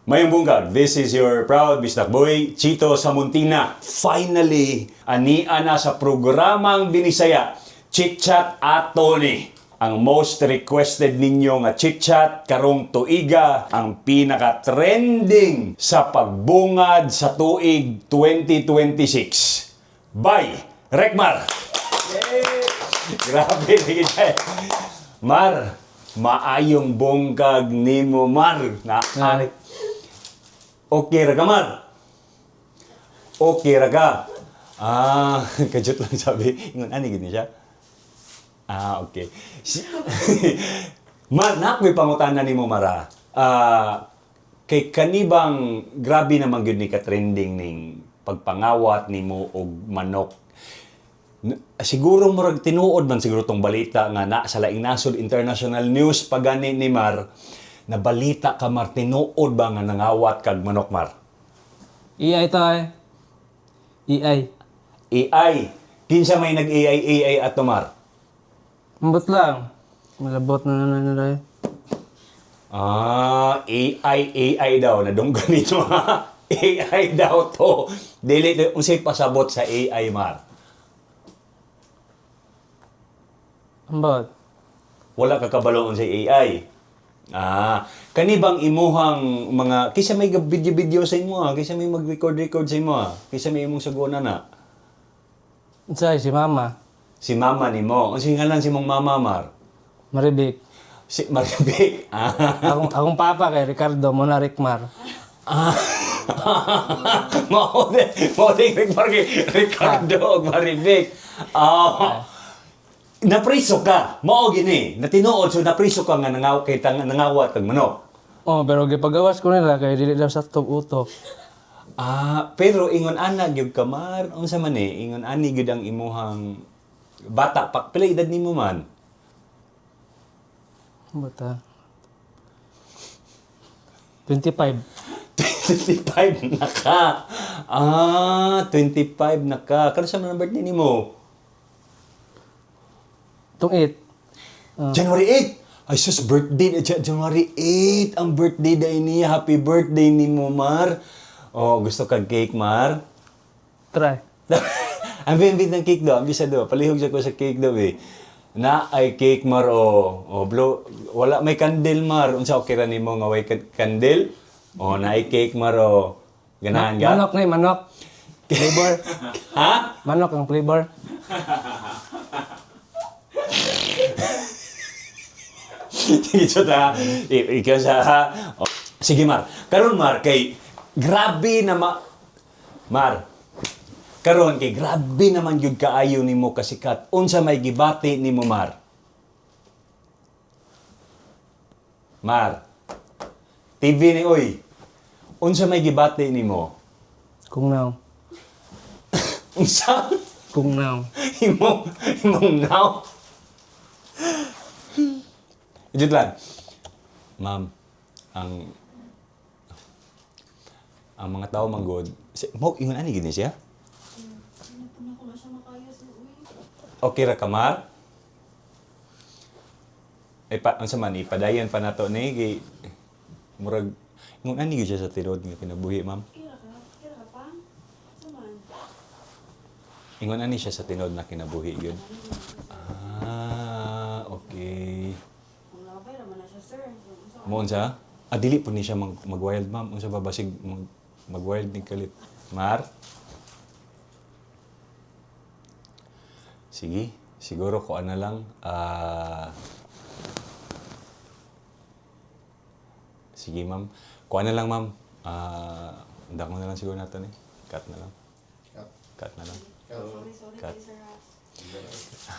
Maayong buntag, this is your proud Bisdak Boy, Chito Samontina. Finally, ania na sa programang Binisaya, Chit Chat Attorney. Ang most requested ninyo nga chit chat karong tuiga, ang pinaka-trending sa pagbungad sa tuig 2026. By Recmar! Grabe, sige siya. Mar, maayong bungkag nimo, Mar. Na, okay ra ka, Mar? Okay ra ka? Ah, kajut lang sabi. Ingon, ani gid ni siya? Ah, okay. Mar, na ako'y pangutana nimo, Mara. Ah, kay kanibang grabe naman gyud ni ka-trending ning pagpangawat nimo og manok. Siguro murag tinuod man siguro tong balita nga na sa laing nasod, international news pa gani ni Mar, na balita ka, Mar, tinuod ba nga nangawat kag manok, Mar? AI to eh. AI. AI. Kinsa may nag AI AI ato, Mar? Ambot lang. Malabot na na nila eh. Ah, AI AI daw, nadunggan nito ha. AI daw to. Dili to, unsay pasabot sa AI, Mar? Ambot. Wala ka kabalo unsay AI. Ah, kani bang imuhang mga kaysa may video-video sa imo ha, kaysa may mag-record-record sa imo ha, kaysa may imong saguna na? Unsay si mama? Si mama nimo. Unsay ngalan si mong mama, Mar? Maribik. Si Maribik. Ah. Akong papa kay Ricardo mo na Ricmar. Ah. Mao di Rick kay Ricardo og Maribik. Ah. Napriso ka. Mao gini. Natinuod, so napriso ka nga nangaw kay tang nangawat kag manok. Oh, pero gipagawas ko nila kay dili daw sa utok. Ah, pero ingon ana gyud ka, Mar. Unsa man eh, ingon ani gyud ang imuhang bata pa. Pila edad nimo man? Ambot ah. 25. 25 na ka. Ah, 25 na ka. Kano sa man ang birthday nimo? Tung 8. January 8. Ay sus, birthday January 8 ang birthday day niya. Happy birthday nimo, Mar. Oh, gusto kag cake, Mar? Try. Ang bit ng cake do, ang bisa do. Palihog siya ko sa cake do eh. Na ay cake, Mar, oh. Oh, blow, wala may candle, Mar. Unsa okay ra nimo nga way candle? Oh, na ay cake, Mar, oh. Ganahan ka? Manok na eh, manok. Flavor. Ha? Manok ang flavor. Sige, so ta. Ikaw sa ha. Oh. Sige, Mar. Karon, Mar, kay grabe na ma Mar. Karon kay grabe naman gyud kaayo nimo kasikat. Unsa may gibati nimo, Mar? Mar. TV ni oy. Unsa may gibati nimo? Kung now. Unsa Kung now. imong now? Jud lang. Ma'am, ang mga tao manggod, si, mo ingon ani gini siya? Okay ra ka, Mar? Eh, pa, unsa man, ipadayon pa nato ni, kay, murag, ingon ani gyud siya sa tinuod nga kinabuhi, ma'am? Kira ka? Kira ka pa? Saman? Ingon ani siya sa tinuod na kinabuhi gyud. Ah, okay. Ang labay raman na siya, sir. So, unsa Mo unsa? Ah, dili po ni siya mag-wild, ma'am. Unsa ba basig mag-wild ni kalit? Mar? Sige, siguro ko ano lang. Ah, sige, ma'am. Kuha na lang, ma'am. Ah, ko na lang siguro natin eh. Cut na lang. Cut na lang. Sorry, sorry Cut. kay sir. Ha.